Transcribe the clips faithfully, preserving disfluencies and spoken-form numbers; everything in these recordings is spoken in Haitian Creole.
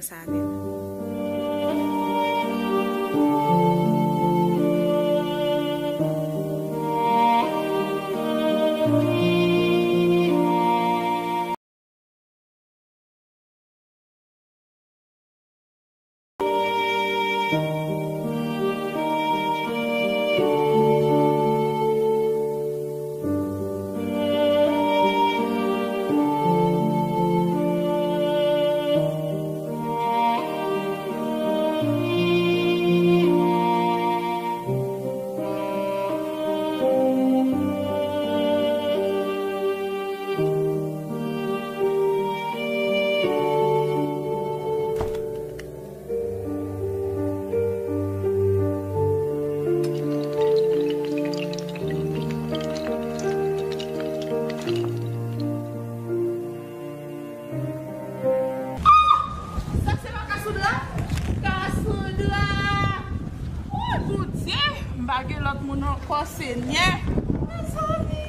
Sa menm. Sa se pa Cassandra? Cassandra! Woy, Bondye! M pa gen lòt moun ankò, Senyè! Mezanmi!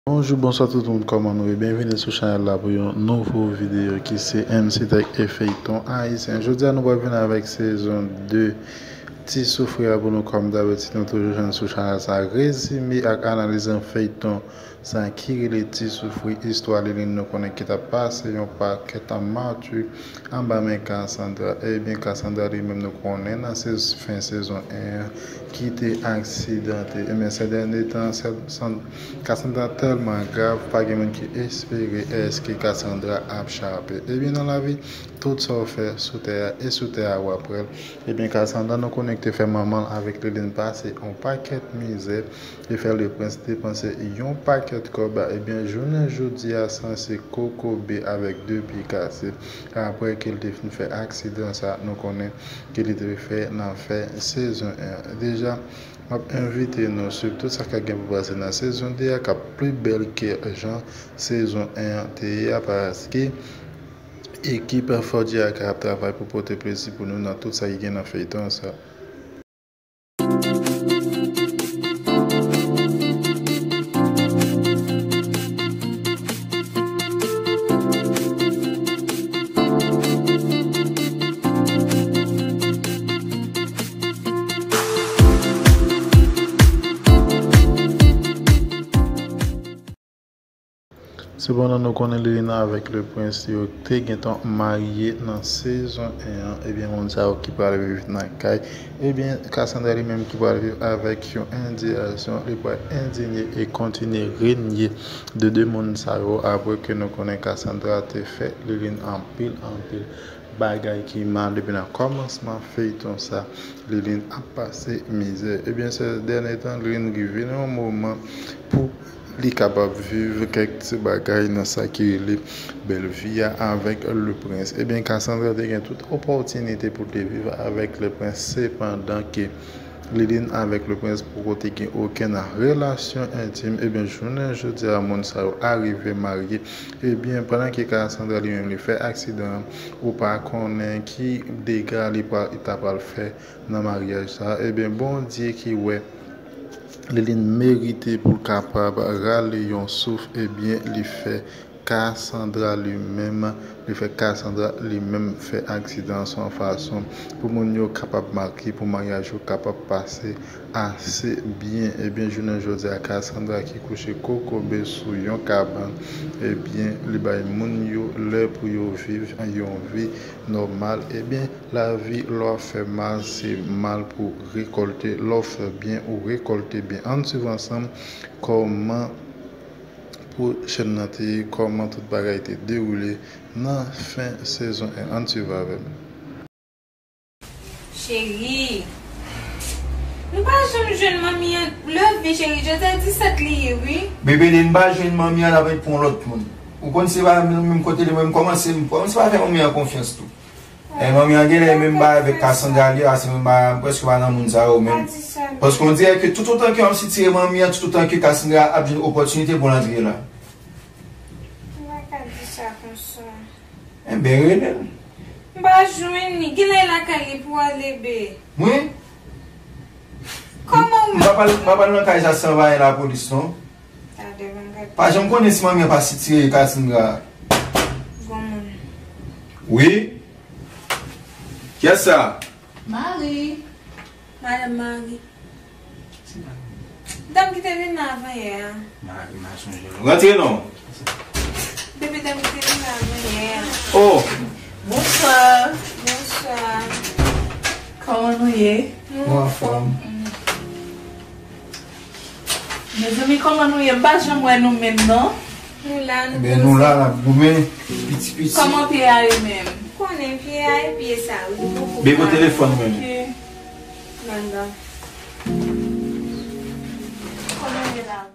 Bonjou, bonswa tout moun, kòman nou ye? Byenvini sou chanèl la pou yon nouvo videyo ki se M C Tech e feyton ayisyen. Jodi a nou pral vin avèk sezon de Ti Soufri a pou nou, kòm dabitid nou toujou jwenn sou chanèl sa, rezime ak analiz an feyton sa ki rele Ti Soufri, istwa Liline nou konnen ki t ap pase yon pakèt an mati anba men Cassandra. Ebyen, Cassandra li menm nou konnen nan sez-, fen sezon en an ki te aksidante. Ebyen, sè dènye tan, sè-, san-, Cassandra tèlman grav, pa gen moun ki espere èske Cassandra ap chape. Ebyen, nan lavi, tout sa w fè sou tè a e sou tè a w ap wè l. Ebyen, Cassandra nou konnen ki te fè manman l avèk Liline pase yon pakèt mizè. Li fè Leprens depanse yon pakèt kòb. Ebyen, jounen jodi a, sanse kokobe avèk de pye kase. Apre ke l te fin fè aksidan sa, nou konnen ke li te fè nan fen sezon en an. Deja, m ap envite nou swiv tout sa k ap gen pou pase nan sezon de a, k ap pli bèl ke jan sezon en an te ye a, paske ekip Fordia a k ap travay pou pote plezi pou nou nan tout sa ki gen nan feyton sa. Sepandan, nou konnen Liline avèk Leprens yo te gentan marye nan sezon en an. Ebyen, moun sa yo ki pral viv nan kay. Ebyen, Cassandra li menm ki pral viv avèk yon endiyasyon, li pral endinye e kontinye renye de de moun sa yo, apre ke nou konnen Cassandra te fè Liline anpil, anpil bagay ki mal depi nan kòmansman feyton sa. Liline ap pase mizè. Ebyen, sè dènye tan, Liline rive nan yon moman pou li kapab viv kèk ti bagay nan sa ki rele bèl vi a avèk Leprens. Ebyen, Cassandra te gen tout opòtinite pou te viv avèk Leprens, sepandan ke Liline avèk Leprens poko te gen okenn relasyon entim. Ebyen, jounen jodi a, moun sa yo arive marye. Ebyen, pandan ke Cassandra li menm li fè aksidan an, ou pa konnen ki dega li pral, li ta pral fè nan maryaj sa a. Ebyen, Bondye ki wè Liline merite pou l kapab rale yon souf, ebyen, li fè Cassandra li menm, li fè Cassandra li menm fè aksidan, se yon fason pou moun yo kapab make, pou maryaj yo kapab pase ase byen. Ebyen, jounen jodi a, Cassandra ki kouche kokobe sou yon kabann, ebyen, li bay moun yo lè pou yo viv yon vi nòmal. Ebyen, lavi, lè w ap fè mal, se mal pou w rekòlte. Lè w fè byen, ou rekòlte byen. Ann swiv ansanm kòman pwochèn nan te ye, kòman tout bagay te dewoule nan fen sezon en. Ann swiv avè m. Cheri, nou pa janm jwenn manmi an. Leve, cheri, jodi a disèt li ye, wi. Bebe, lè n pa jwenn manmi an, n ap pran lòt moun. Ou konn se pa menm kote li, mwen m kòmanse, m kòmanse pa fè manmi an konfyans tou. E manmi an genlè menm bagay avèk Cassandra li a, se menm bagay, m prèske pa nan moun sa yo menm. Pa di sa. Paske on dirè ke toutotan ke w ap sitire manmi an, toutotan ke Cassandra ap jwenn opòtinite pou l antre la. M pa ka di sa konsa. Enben, rele l. M pa jwenn li. Genlè lakay li pou ale, be. Mwen? Kòman ou... M pa pral, m pa pral nan kay sa san pa gen lapolis, non. Tande, ban m gade. Pa janm konnen si manmi an pa sitire Cassandra. Gon moun. Wi? Kiyès sa? Mari. Madanm Mari. Dam ki te vin la avan yè a. Mari, m a sonje l. Rantre non. Bebe, dam ki te vin la avan yè a. Oh! Bonswa. Bonswa. Kòman nou ye? Nou anfòm. Mezanmi, kòman nou ye? M pa janm wè nou menm, non. Nou la, nou... Ebyen, nou la, n ap goumen, piti, piti. Kòman pye a ye menm? Ou konnen pye a e pye sa, wi, nou poko... Bebe, telefòn mwen. Ok. Manda. Kòman ye la?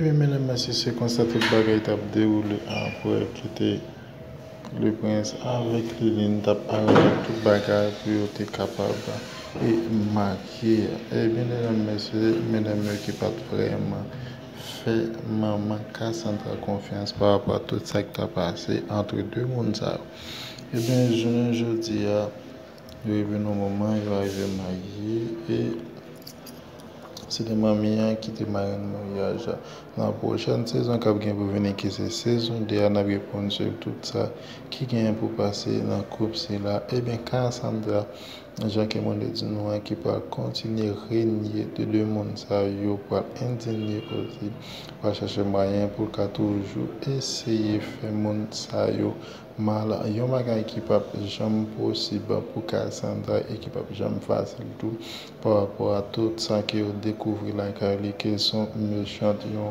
Ebyen, medam, mesye, se konsa tout bagay t ap dewoule apre ki te Lepwens avèk Liline t ap aranje tout bagay pou yo te kapab e marye. Ebyen, medam, mesye, medam yo ki pa t vrèman fè manman Cassandra konfyans pa rapò a tout sa k t ap pase antre de moun sa yo. Ebyen, jounen jodi a, yo rive nan moman yo arive marye e se te manmi an ki te marenn maryaj la. Nan pwochèn sezon k ap gen pou vini, ki se sezon de a, n ap reponn sou tout sa ki genyen pou pase nan koup sila. Ebyen, Cassandra, jan ke mwen te di nou an, ki pral kontinye renye de de moun sa yo, pral endinye osi, pral chache mwayen pou l ka toujou eseye fè moun sa yo mal, yon bagay ki p ap janm posib pou Cassandra e ki p ap janm fasil tou, pa rapò a tout sa ke yo dekouvri lakay li, ke se yon mechant, yon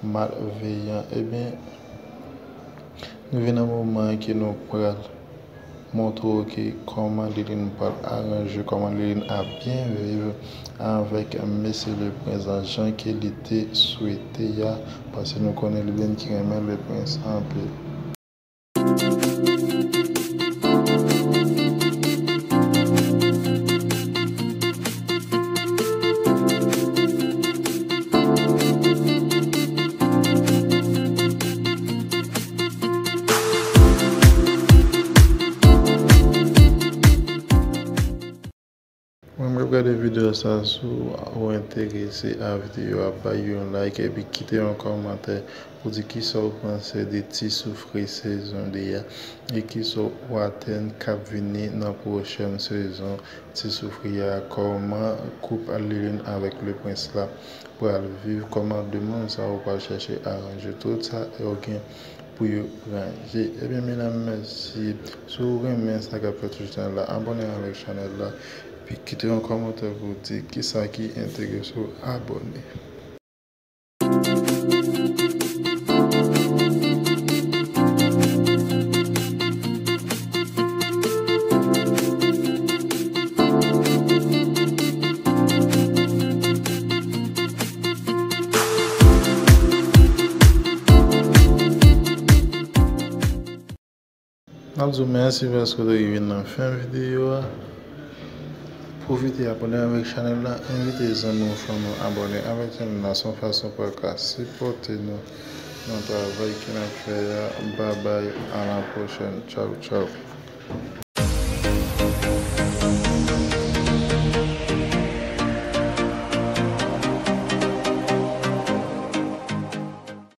malveyan. Ebyen, nou vin nan moman ke nou pral montre w ke kòman Liline pral aranje, kòman Liline ap byen viv avèk mesye Lepwens lan, jan ke li te swete a, paske nou konnen Liline ki renmen Lepwens anpil. Mwen, m ap gade videyo sa, si w enterese a videyo a, bay yon like epi kite yon kòmantè pou di kisa w panse de Ti Soufri sezon de a e kisa w atann k ap vini nan pwochèn sezon Ti Soufri a, kòman koup Liline avèk Lepwens la pral viv, kòman de moun sa yo pral chèche aranje tout sa yo gen pou yo ranje. Ebyen, medam, mesye, si w renmen sa k ap fèt sou chanèl la, abòne avèk chanèl la, epi kite yon kòmantè pou w di kisa ki enterese w abòne. N ap di w mèsi paske w te rive nan fen videyo a. Pwofite abòne avèk chanèl la, envite zanmi w, fanmi w abòne avèk chanèl la. Se yon fason pou w ka sipòte nou nan travay ke n ap fè a. Babay, a la pwochèn. Tchaw, tchaw.